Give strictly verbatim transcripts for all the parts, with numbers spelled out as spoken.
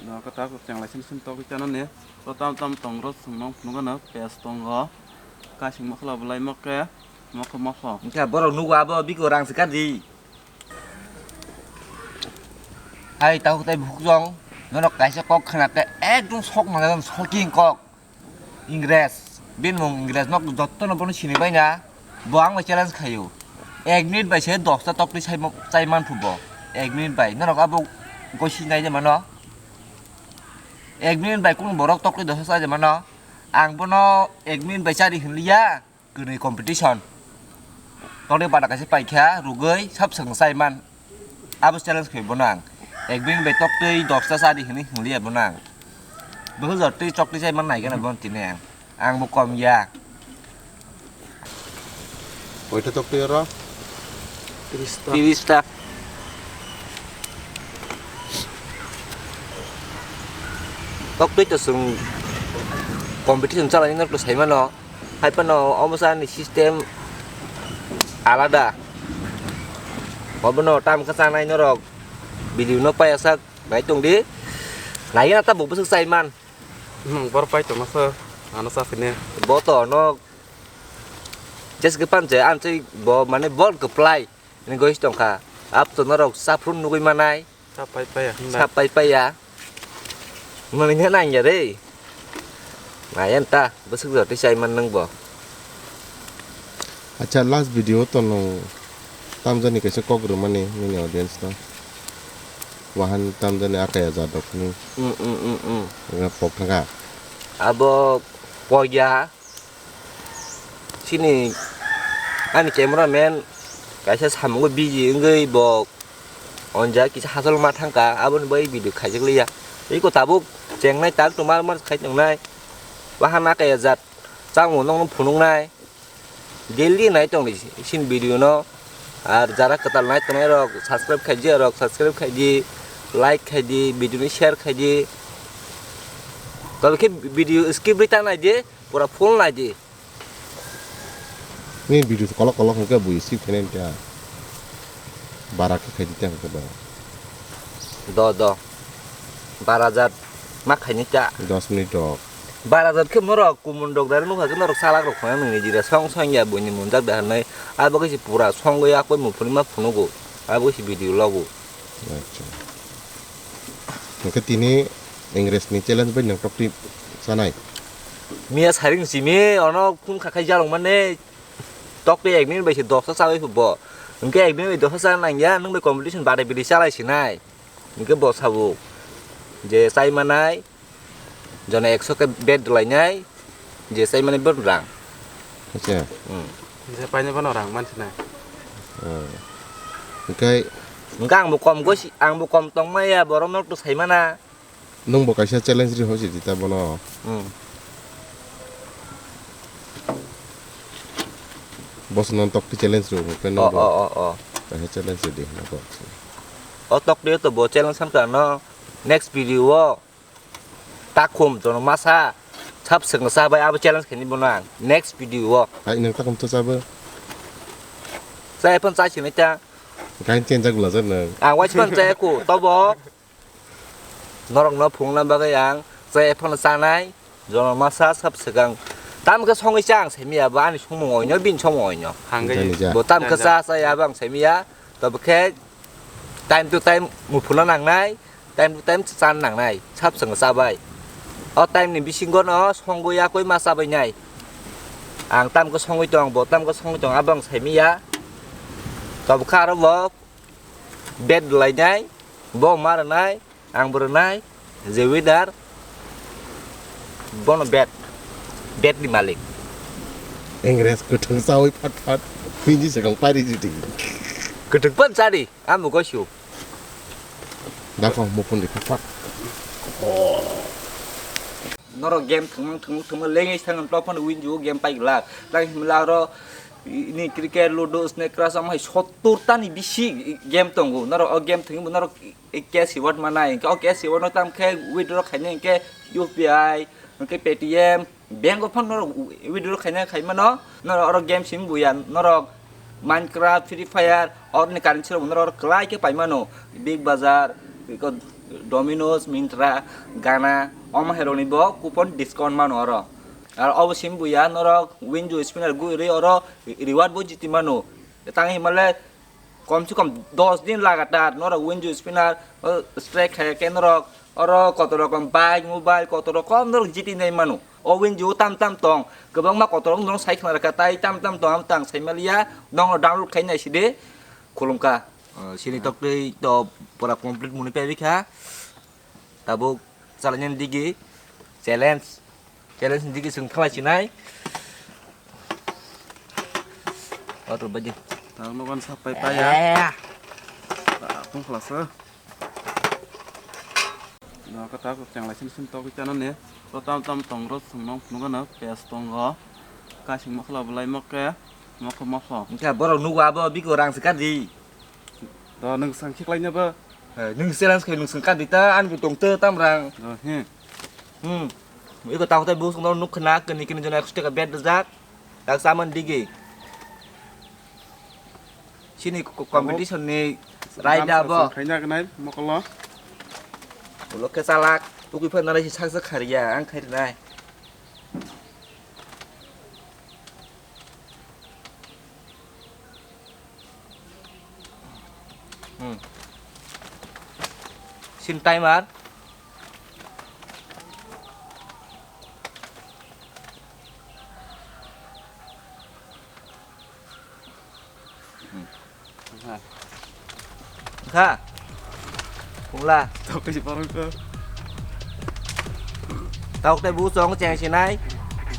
Kwtal kwchang lai sini sini togwi chana ni. To tam tam tong ro sung nong phunuk ano pes tongo. Kasing mokla belai mokke mokho mokho. Wngkha borok nugo abo biko rang se kadi. Hai tau tai bukhuk jong. Norok kaisa kok khna khe ekdom sok mangna jang soking kok. Ingres, bini mung Ingres no jotono bono sini bai na, bo ang bai challenge khaio. Ek minute bai se dosta tokti sai mo-, chai man phu bo. Ek minute bai, norok abo gosi nai de mano. Ek minute bai kung borok tokti dosta chai de mano. Ang bono ek minute bai chari hinliya, kwnwi competition. Tokti bada kaisa paikha, rugwi sab swkang chai man. Abo challenge khe bono ang. Ek bini bai tok twi dosta chadi hinwi hingliya bono ang. Bo hwnjak twi chok twi chai man nai gana bono tini ang. Ang bo kom ya. Koita tok twi oro? Tiris ta. Tiris ta. Tok twi to chwng competition chalai nai to sai mano. Hai phano omo sa ni system alada. Obono tam khe chanai norok video no paiya sak nai tong di. Nai na ta bo bwswk chai man. Hmm, bor pai tong na sa, ano sa sini. Bo to no jes ke pan je an chai bo mane bor ke plai ni gois tong kha. Ap to norok saphru nugui manai. Sa pai paiya, hwnba? Sa pai paiya. Mani khe nang ya re. Nai yan ta, bwswk jor twi chai man nang bo. Acha, last video to nung tamjani kaisa kok rwmani nini audience no. Wahan tamjani akaya jadok ni. Mm, mm, mm, mm. Nga pok thanga. Abo pogya. Chini ani cameraman kaisa samungo busy wngwi bo onja kisa hachal ma thangkha, aboni bagwi video khaijak liya. Iko tabuk chengnai tak tongma mar khai tongnai. Waha na kaya jat changmo nokno phunuknai. Daily nai tongdi chini video no. Ar jara kwtal nai tongnai rok subscribe khaidi, rok subscribe khaidi, like khaidi, video ni share khaidi. Tobokhe video skip ri ta naidi. Pura full naidi. Ni video kolok kolok hwnkhe bui sip khainai ta. Bara khe khaidi ta hwnkhe ba. Do, do. Bara jat ma khaini ta. Dos minute rok. Bara jat khe norok kumun dok dare nukha khe norok salak rok khonai nini jira song song ya buini munjak da hwnwi. Abo khe se pura songwi akoi muphuni ma phunugo. Abo khe se video logo. Acha. Hwnkhe tini Ingres ni challenge bai nwng tokti chanai. Miya saring simi ono khum khakhai jalong mane tokti ek minute bai se dosta chawi bo. Hwnkhe ek minute bai dosta chana nangya, nwng bai competition bade bidi chalai sinai. Hwnkhe bo sabo je chai manai, jona ekso khe bet dwlainai, je chai manai bo rang. Acha. Hmm. Je painai bono rang mansinai. Hmm. Hwnkhe hwnkhe ang bo kom gosi, ang bo kom tongmaya, borok nok to sai mana. Nwng bo kaisa challenge ri hosi di ta bono. Hmm. Boss non tokti challenge ro, hwnkhe nwng bo. O, o, o, o. Kaisa challenge ri di hwnkhe. O tokti to bo challenge san ka no. Next video o. Takhum jono masa. Sab swkang sa bai abo challenge khaini bono ang. Next video o. Hai nwng takhum to sabo. Sa ephon sa sini ta. Gain change gula jar nwng. Ang wai sman sa ko tobo. Norokno phunukna bagwi ang chai phano chanai, jono masa sab swkang. Tamo khe songwi cha ang saimanya, bo ani somung oino, bini somung oino. Hangwi. Jani ja. Bo tamo khe cha cha ya bo ang saimanya, tobo khe time to time muphuna nangnai, time to time chan nangnai, sab swkang chabai. O time ni bisingo no songwi yakwi ma chabainai. Ang tamo khe songwi tong, bo tamo khe songwi tong, abo ang saimanya. Tobo khe aro bo bet lainai, bo ma rwnai, ang bo rwnai, je winner, bono bet, bet ni malik. Ingres kwthwng chawi phat phat, bini swkang pairi jiti. Kwthwng pan chari, amo goisu. Dakho mupun di phat phat. Norok game thwngmang thwngmang thwngmang lengwi thangwi tok phano win ju game pai glak. Tak himla aro ini cricket, ludo, snake crush amo hai sottor ta ni bisi game tongo. Norok o game thwngwi bo norok cash reward manai. Hwnkhe o cash reward no tam khe withdraw khainai hwnkhe U P I, hwnkhe Paytm, bank o phano norok withdraw khainai khai mano. Norok oro game simi buya, norok Minecraft, Free Fire, oroni currency rok norok oro kwlai khe pai mano. Big Bazaar, eko Domino's, Myntra, Gaana, omo hairokni bo coupon discount mano oro. Aro obo sim buya norok win jo spinner gui rwi oro reward bo jiti mano. Tang himale kom se kom dos din lagatar norok win jo spinner, o, strike khai khe norok oro koto rokom bike, mobile, koto rokom norok jiti nai mano. O win jo tam tam tong, kwbangma koto rok norok sai khna rwkha, tai tam tam tong, ang tang sai maliya, nokno download khai nai sidi khulumkha. O, sini toktwi to pura complete mwnwi paibikha. Tabuk chalainani digi challenge. Challenge ni digi chwng khlai sinai. Water baji. Tang nogan sapai paya. Eh. Tong khlasa. No kata ko chang lai sin sin to ki chana ne. To tam tam tong ro sung nong phunuk no pes tongo. Kasing mokla bulai mokke. Mokho mokho. Engka borok nugo abo biko rang se kadi. Do nwng swng khiklai nabo. Eh, nwng challenge khai nwng swng kadi ta, ani bo tong ta tam rang. Do he. Hmm. Iko tang hotai bo sung nuk khna kini kini jona ekso taka bet rijak. Tak saman digi. Sini ko-, ko-, competition ni raida bo. Khaina gnai mokolo. Ulo ke salak. Ukui phan nalai si sak sak khariya ang khai nai. Hmm. Sin timer. Hmm. Kha. Phungla. Tokoi si parang ko. Tok tei bu song cheng sinai.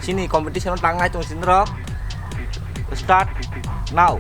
Sini competition tangnai tong sin rok. Start now.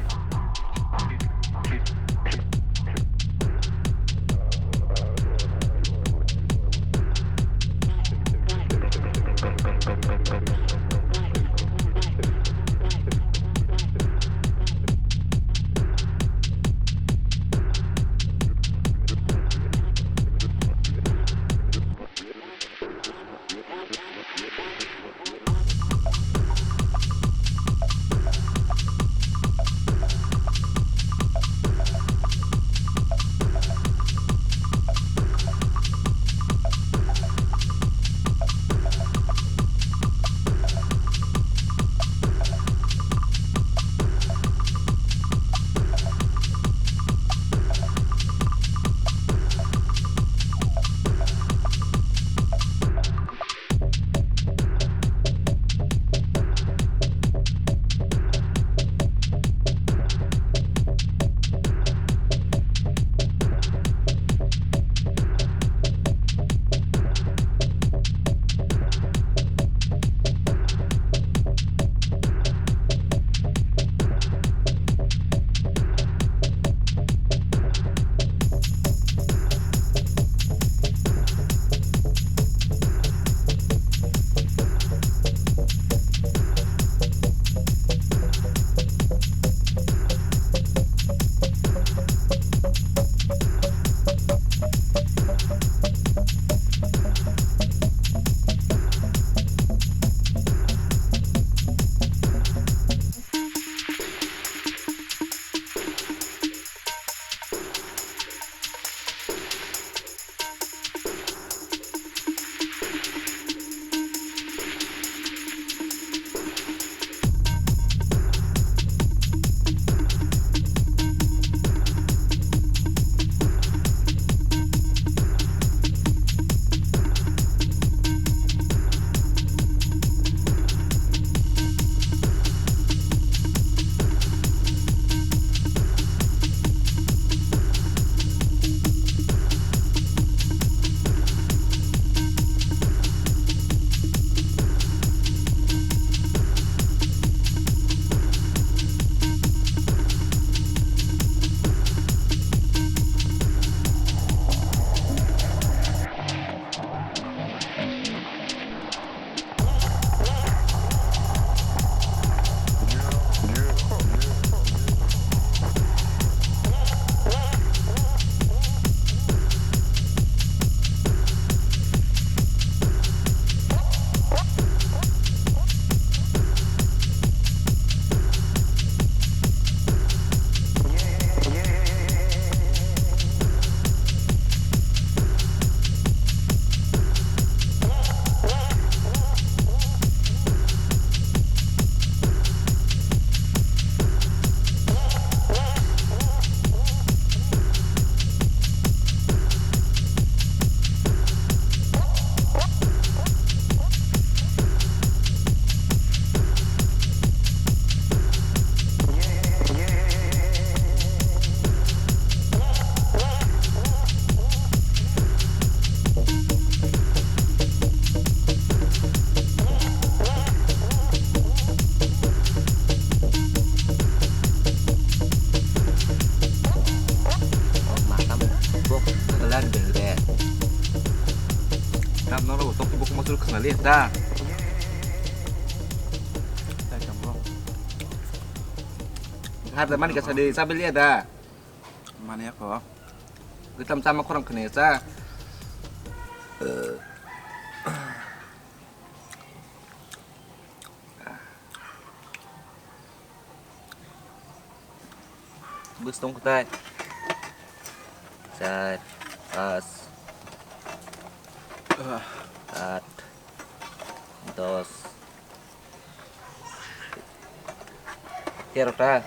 Ta. Har da mani kasa de, sabil ya da. Mani ako. Kitam sama korang kene sa. Bwswng kwtai. Char, pas, aat, dos, tero ta.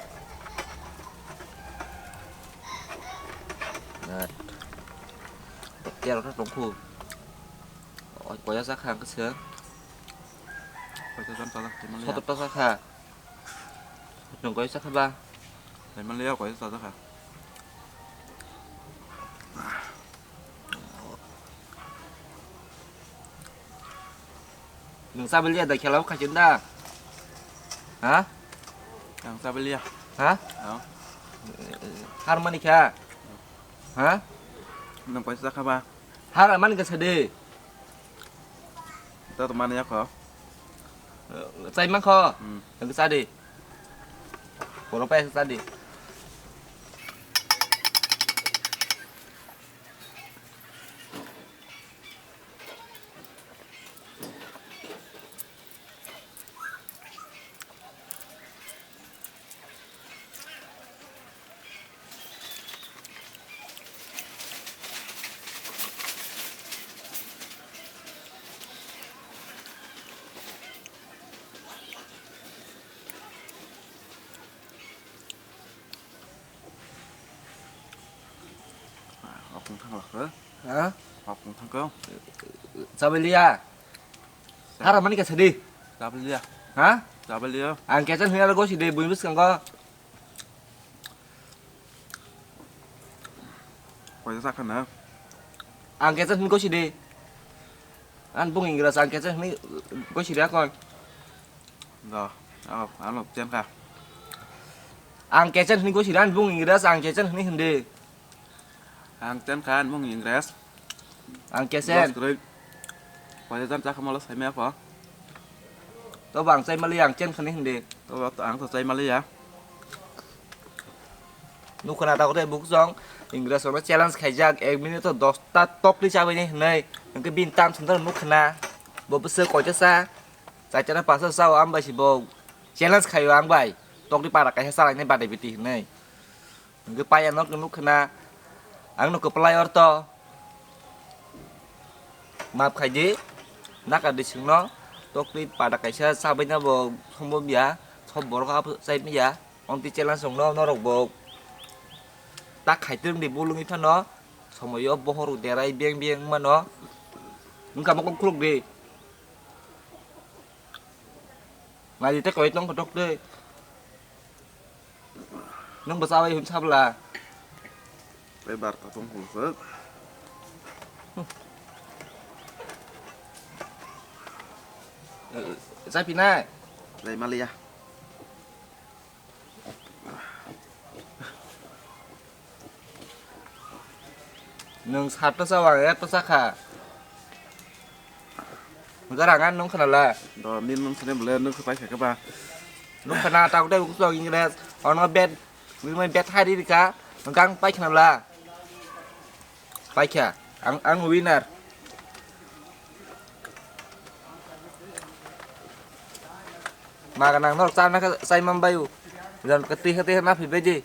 Aat, tero ta tongkhu. Oi, koya sakha ang khe se. Koya sakha, tei maliya. Sotor ta sakha. Nwng koya sakha ba? Tei maliya koya sakha. Nwng sabil ya da khela khaichin da? Ha? Ang sabil ya. Ha? Oh. Har mani kha? Ha? Nwng koya sakha ba? Har mani kha sadi. Ta to mani yakho. Chai mankho? Hmm. Ang sadi. Borok pai sadi. Okong thang lakho. Ha? Okong thangkho. Chabaliya. Hara mani kasa di. Chabaliya. Ha? Chabaliya. Ang kecha hwnwi aro gosi de, buini bwskango. Koisa sakha na? Ang kecha hwnwi gosi de. An bung Ingras ang kecha hwnwi gosi de akon. Do, oh, ano chen ka. Ang kecha hwnwi gosi de, an bung Ingras ang kecha hwnwi hwndi. Ang chen kha, ang mung Ingres. Ang kesen. Dos kwrwi. Koya jan chakha malo saimaya pho. To bang chai mali ang chen khani hindi. To, to ang to chai mali ya. Nukhana ta kote buk song Ingres ono challenge khaijak ek minute to dos ta tokli chabai ni hinai. Engke bin tam sundar nukhana. Bo bwswk koita sa. Chaita na pasa sa o ang bai si bo challenge khaio ang bai. Tokli para kaisa salai ni badai biti hinai. Hwnkhe paiya no nuk khna, ang no kwplai orto. Maap khai di, naka di singno, tokli pada kaisa chabaina bo sombo ya, sob borok abo chai manya, omtwi chela songno norok bo tak khai twrwng di bulungwi phano, somoyo bohor derai beng beng mano, wngkha mokol khuluk di. Nai di tei koi tong kotok tei. Nung bwsa bai hun sabla. Tei barta tong hwn se. Chai pinai. Lai maliya. Nwng sat ta sa, ang ek ta sa kha. Hwnkhe rang an nwng khna la. Do, nini nwng sene bole nwng khe pai kha khe ba. Nwng khna ta kudai buku song Ingres. Ono bet, nwng bet hari rika. Hwnkhe ang pai khna la. Pai kha. Ang, ang winner. Maga nang norok chana khe chai man bai o. Jan khe twi khe twi khe na phi bai di.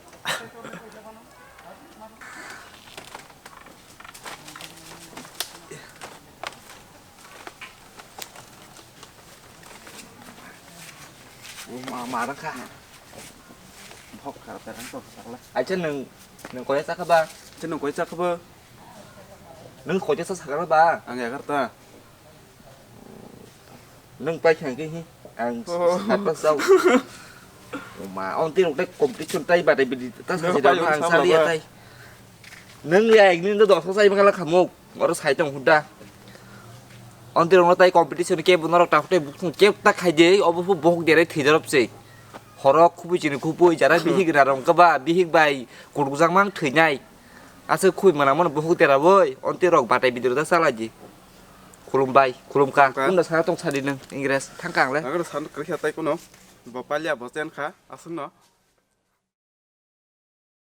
O ma, ma rang kha. Bok kha, perang to sakla. Acha nwng, nwng koi chakha ba? Acha nwng koi chakha ba? Nwng koi cha sakha ba? Ang egarta. Nwng pai kha khe hi, ang Oh. Sat ta sao. O ma, on twi rok tei competition tai ba dai bidi ta Nwng sa pai jira ang ang sa sabla liya ba. Tai. Nwng ya ek nin dos sai bangala khamuk, oro sai tong huda. On twi rok tai competition ke bo norok ta tei buk thung ke ta khai de, obo bo bohok dere thwi darop se. Horok khubui chini khubui jara bihik rarong kaba, bihik bai kurukjak mang thwi nai. Aswk khubui mana mano bohok dera boi, on twi rok batai bidi rok ta salai di. Khulumbai, khulumkha. Khulumkha. Kunda sana tong sadi nung, Ingres, thangkha ang le. Nagara san kwrwikha tai kuno. Bo palia bo chen kha, aswkno.